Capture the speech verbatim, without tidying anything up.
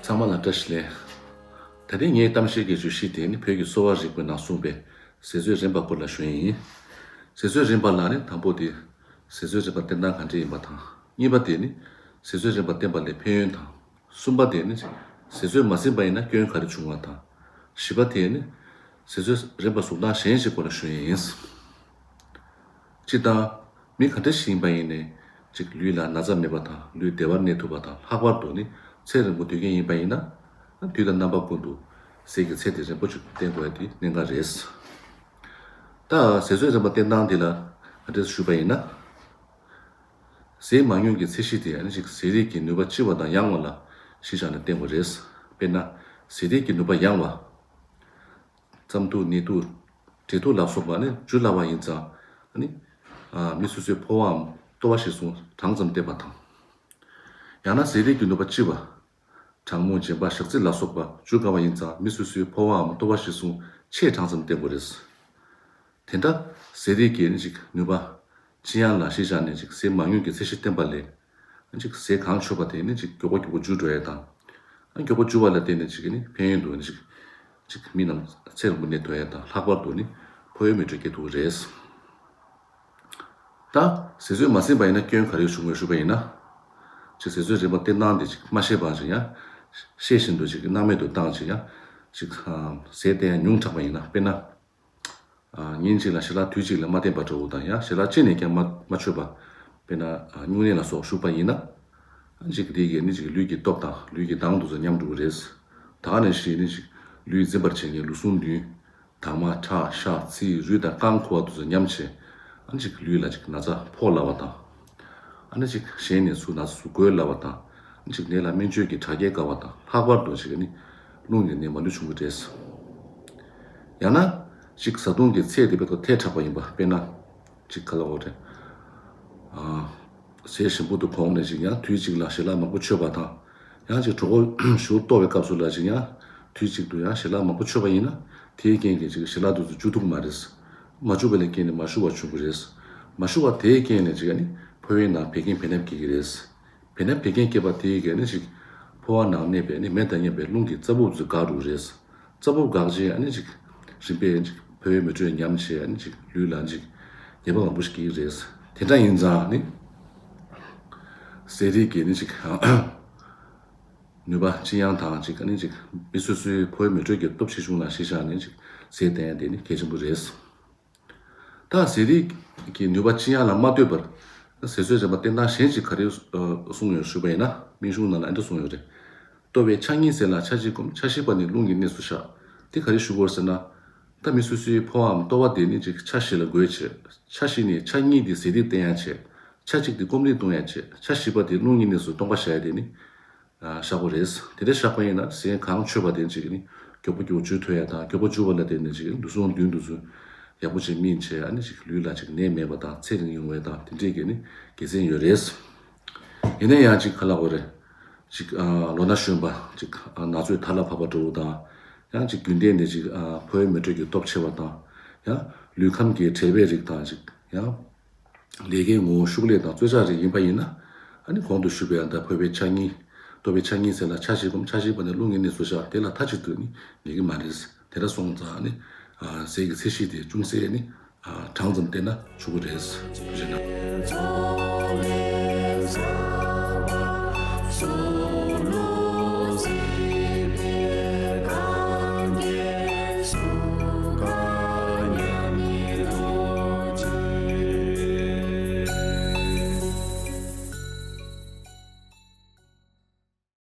ཚང་མ་ལ་བཀྲ་ཤིས་བདེ་ལེགས། ད་རིང་ངའི་གཏམ་བཤད་ཀྱི་བརྗོད་གཞི་དེ་ནི་བོད་ཀྱི་གསོ་བ་རིག་པའི་ནང་གསུངས་པའི་ཟས་ཚོད་རན་པ་སྐོར་ལ་ཞུ་ཡས་ཡིན། ཟས་ཚོད་རན་པ་ལ་ནི་དང་པོ་དེ་ཟས་ཚོད་རན་པ་བསྟེན་སྟངས་ག་འདྲ་ཡིན་པ་དང་། གཉིས་པ་དེ་ནི་ཟས་ཚོད་རན་པ་བསྟེན་པ་ལས་ཕན་ཡོན་དང་། གསུམ་པ་དེ་ནི་ཟས་ཚོད་མ་ཟིན་པ་ཡིན་ན་སྐྱོན་ག་རེ་བྱུང་བ་དང་། བཞི་པ་དེ་ནི་ཟས་ཚོད་རན་པ་ཟུག་སྟངས་གཞན་ཞིག་སྐོར་ལ་ཞུ་ཡས་ཡིན། སྤྱིར་བཏང་མི་ག་འདྲ་ཞིག་ཡིན་པ་ཡིན་ནའི་ཅིག་ལུས་ལ་ན་ཚ་མེད་པ་དང་ལུས་བདེ་བར་གནས་ཐུབ་པ་དང་ལྷག་པར་དུ་ནི་ཚེ་རིང་པོ་སྡོད་མཁན་ཡིན་པ་ཡིན་ན། དུས་དང་རྣམ་པ་ཀུན་ཏུ་ཟས་ཀྱི་ཚད་དེ་རན་པོ་ཅིག་བསྟེན་དགོས་ཡ་དེ་གནད་འགག་རེད། ད་ཟས་ཚོད་རན་པ་བསྟེན་སྟངས་འདི་ལ་ག་འདྲ་ཞུས་པ་ཡིན་ན། ཟས་མང་ཉུང་གི་ཚད་གཞི་དེ་ཨ་ནི་ཅིག་ཟས་རིགས་ཀྱི་ནུས་པ་ལྕི་བ་དང་ཡང་བ་ལ་གཞི་བཞག་ནས་བསྟེན་དགོས་རེད། དཔེར་ན། ཟས་རིགས་ཀྱི་ནུས་པ་ཡང་བ། རྩམ་ཐུག་ནས་ཐུག་འབྲས་ཐུག་ལ་སོགས་པ་ནི་འཇུ་སླ་བ་ཡིན་ཙང་ཨ་ནི། ཨ། མི་སོ་སོའི་ཕོ་བའམ་ལྟོ་བ་གཞིར་བཟུང་གྲངས་ཙམ་བསྟེན་པ་དང་། ཡང་ན་ཟས་རིགས་ཀྱི་ནུས་པ་ལྕི་བ། གྲང་མོ་འབྱིན་པ་ཞག་ཚི་ལ་སོགས་པ་འཇུ་དཀའ་བ་ཡིན་ཙང་མི་སོ་སོའི་ཕོ་བའམ་ལྟོ་བ་གཞིར་བཟུང་ཆེས་གྲངས་ཙམ་བསྟེན་དགོས་རེད། དེ་འདྲ་ཟས་རིགས་ཀྱི་ནི་ཅིག་ནུས་པ་ལྕི་ཡང་ལ་གཞི་བཞག་ནས་ཅིག་ཟས་མང་ཉུང་གི་ཚད་གཞི་བསྟེན་པ་ལས། ཅིག་ཟས་གང་མཆོད་པ་དེ་ནི་ཅིག་མགྱོགས་པོ་མགྱོགས་པོ་འཇུ་འགྲོ་ཡ་དང་། ཨ། མགྱོགས་པོ་འཇུ་བ་ལ་བརྟེན་ནས་ཅིག་ནི་ཕན་ཡོན་དུ་ནི་ཅིག་ཅིག་མི་རྣམས་ཚེ་རིང་པོ་གནས་ཐུབ་ཡ་དང་ལྷག་པར་དུ་ནི་ཕོ་བའི་མེ་དྲོད་སྐྱེ་ཐུབ་རེད། ད་ཟས་ཚོད་མ་ཟིན་པ་ཡིན་ན་སྐྱོན་ག་རེ་བྱུང་བའི་ཞུས་པ་ཡིན་ན། ཅིག་ཟས་ཚོད་རན་པ་བསྟེན་སྟངས་དེ་ཅིག་མ་ཤེས་པ་ཅིག་ཡང་། ཤེས་བཞིན་དུ་ཅིག་སྣང་མེད་དུ་བཏང་ཅིག་ཡང་། ཅིག་ཨ། ཟས་བསྟེན་ཡ་ཉུང་དྲགས་པ་ཡིན་ན་དཔེར་ན། ཨ། ཉིན་གཅིག་ལ་ཞལ་ལག་དུས་གཅིག་ལ་མ་བསྟེན་པ་འདྲ་བོ་དང་ཡང་ཞལ་ལག་གཅིག་ནས་ཀྱང་མ་མ་མཆོད་པ། དཔེར་ན། ཨ། སྨྱུང་གནས་ལ་སོགས་ཞུགས་པ་ཡིན་ན། ཅིག་དེ་གས་ནི་ཅིག་ལུས་ཀྱི་སྟོབས་དང་ལུས་ཀྱི་མདངས་དེ་ཚོ་ཉམས་འགྲོ་གི་རེད། ད་ག་ནང་བཞིན་ནི་ཅིག་ལུས་འཛིན་པར་བྱེད་མཁན་ལུས་ཟུངས་བདུན། དྭངས་མ་ཁྲག་ཤ་ཚིལ་རུས་དང་རྐང་ཁུ་བ་དེ་ཚོ་ཉམས་བྱས། ཨ། ཅིག་ལུས་ལ་ཅིག་ན་ཚ་ཕོག་སླ་བ་དང་། ཨ་ནི་ཅིག་གཞན་ནས་ཚུར་ན་ཚ་ཚུར་འགོས་སླ་བ་དང་། ཨ་ནི་ཅིག་ནད་ལ་སྨན་བཅོས་ཀྱི་དྲག་སྐྱེད་དཀའ་བ་དང་ལྷག་པར་དུ་ཅིག་ཨ་ནི་རླུང་གི་ནད་མ་ལུས་བྱུང་གི་རེད། ཡང་ན་ཅིག་བཟའ་བཏུང་གི་ཚད་དེ་བས་ཐོག་ཐལ་དྲགས་པ་ཡིན་པ་དཔེར་ན། ཅིག་ག་ལ་འོ་རེད། ཨ། ཟས་ཞིམ་པོ་དུ་གོང་ནས་ཅིག་ཡང་དུས་གཅིག་ལ་ཞལ་ལག་མང་པོ་མཆོད་པ་དང་། ཡང་ཅིག་གྲོད་ཁོག་ཞེ་པོ་ལྟོགས་པའི་སྐབས་སུ་ལ་ཅིག་ཡང་དུས་གཅིག་ཏུ་ཡང་ཞལ་ལག་མང་པོ་མཆོད་པ་ཡིན་ན་དེའི་རྐྱེན་གྱིས་ཅིག་ཞལ་ལག་དེ་ཚོ་འཇུ་ཐུབ་ཀྱི་མ་རེད། མ་འཇུ་བ་ལས་རྐྱེན་ནས་མ་ཞུ་བ་བྱུང་གི་རེད། མ་ཞུ་བ་དེའི་རྐྱེན་ནས་ཅིག་ཨ་ནི་ཕོ་བའི་ནང་བད་ཀན་བེ་སྣབས་སྐྱེ་གི་རེད། བེ་སྣབས་བད་ཀན་སྐྱེས་པ་དེའི་རྐྱེན་ནས་ཅིག་ཕོ་བ་ནང་གནས་པའི་ནི་མེ་དང་མཉམ་པའི་རླུང་གི་རྩ་སྦུབ་ཚོ་འགག་འགྲོ་གི་རེད། རྩ་སྦུབ་འགག་རྗེས་ཨ་ནི་ཅིག་རིམ་པས་ཅིག་ཕོ་བའི་མེ་དྲོད་ཉམས་བྱས་ཨ་ནི་ཅིག་ལུས་ལ་ཅིག་ཉེས་པ་མང་པོ་ཞིག་སྐྱེ་གི་རེད། དེ་འདྲ་ཡིན་ཙང་ནི་ཟས་རིགས་ཀྱི་ནི་ཅིག་ནུས་པ་ལྕི་ཡང་དང་ཅིག་ཨ་ནི་ཅིག་མི་སོ་སོའི་ཕོ་བའི་མེ་དྲོད་ཀྱི་སྟོབས་ཆེ་ཆུང་ལ་གཞི་བཞག་ནས་ཅིག་ཟས་བསྟེན་ཡ་དེ་ནི་གལ་ཆེན་པོ་རེད། ད་ཟས་རིགས་ཀྱི་ནུས་པ་ལྕི་ཡང་ལ་མ་ལྟོས་པར། ཟས་ཚོད་རན་པ་བསྟེན་སྟངས་གཞན་ཅིག་ག་རེ་གསུངས་ཡོད་ཞུས་པ་ཡིན་ན་སྨན་གཞུང་ནང་ལ་ཨེ་འདྲ་གསུངས་ཡོད་རེད། ལྟོ་བའི་ཆ་གཉིས་ཟས་ལ་ཆ་གཅིག་སྐོམ་ཆ་བཞི་པ་ནི་རླུང་གི་གནས་སུ་བཞག་དེ་ག་རེ་ཞུ་དགོས་ཟེར་ན། ད་མི་སོ་སོའི་ཕོའམ་ལྟོ་བ་དེ་ནི་ཅིག་ཆ་བཞི་ལ་བགོས་བྱས། ཆ་བཞི་ནི་ཆ་གཉིས་དེ་ཟས་རིགས་བསྟེན་ཡ་བྱས། ཆ་གཅིག་དེ་སྐོམ་རིགས་བཏུང་ཡ་བྱས། ཆ་བཞི་པ་དེ་རླུང་གི་གནས་སུ་སྟོང་པ་བཞག་ཡ་དེ་ནི། ཨ། བཞག་དགོས་རེད། དེ་འདྲ་བཞག་པ་ཡིན་ན་ཟས་གང་མཆོད་པ་དེ་ཅིག་ནི་མགྱོགས་པོ་མགྱོགས་པོ་འཇུ་ཐུབ་ཡ་དང་མགྱོགས་པོ་འཇུ་བ་ལ་བརྟེན་ནས་ཅིག་ལུས་ཟུངས་བདུན་དེ་ཚོ་ཡག་པོ་ཅིག་སྨིན་བྱས་ཨ་ནི་ཅིག་ལུས་ལ་ཅིག་ནད་མེད་པ་དང་ཚེ་རིང་ཡོང་བའི་དང་དེ་འདྲས་ཀྱི་ནི་དགེ་མཚན་ཡོད་རེད། ཡིན་ན་ཡང་ཅིག་ག་ལ་འོ་རེད། ཅིག་ཨ། ལོ་ན་གཞོན་པ་ཅིག་ཨ། ན་ཚོད་ད་ལ་བབས་པ་འདྲ་བོ་དང་། ཡང་ཅིག་རྒྱུན་ལྡན་ནས་ཅིག་ཨ། ཕོ་བའི་མེ་དྲོད་ཀྱི་སྟོབས་ཆེ་བ་དང་། ཡང་ལུས་ཁམས་ཀྱི་བྲེལ་བའི་རིགས་དང་ཅིག་ཡང་། ལས་ཀའི་ངོ་བོ་ཤུགས་ལས་དང་རྩོལ་བཅག་རིགས་ཡིན་པ་ཡིན་ན། ཨ་ནི་གོང་དུ་ཞུས་པའི་ཨ་ད་ཕོ་བའི་ཆ་གཉིས། ལྟོ་བའི་ཆ་གཉིས་ཟེར་ལ་ཆ་བཞི་སྐོམ་ཆ་བཞི་པ་ནི་རླུང་གི་གནས་སུ་བཞག་དེ་ལ་མཐའ་གཅིག་ཏུ་ནི་ངེས་ཀྱི་མ་རེད། དེ་འདྲ་སོང་ཙང་ཨ་ནི། ཨ། ཟས་ཀྱི་ཚད་གཞི་དེ་ཅུང་ཟད་ནི། ཨ། གྲངས་ཙམ་བསྟེན་ན་ཆོག་གི་རེད། ཐུགས་རྗེ་གནང་།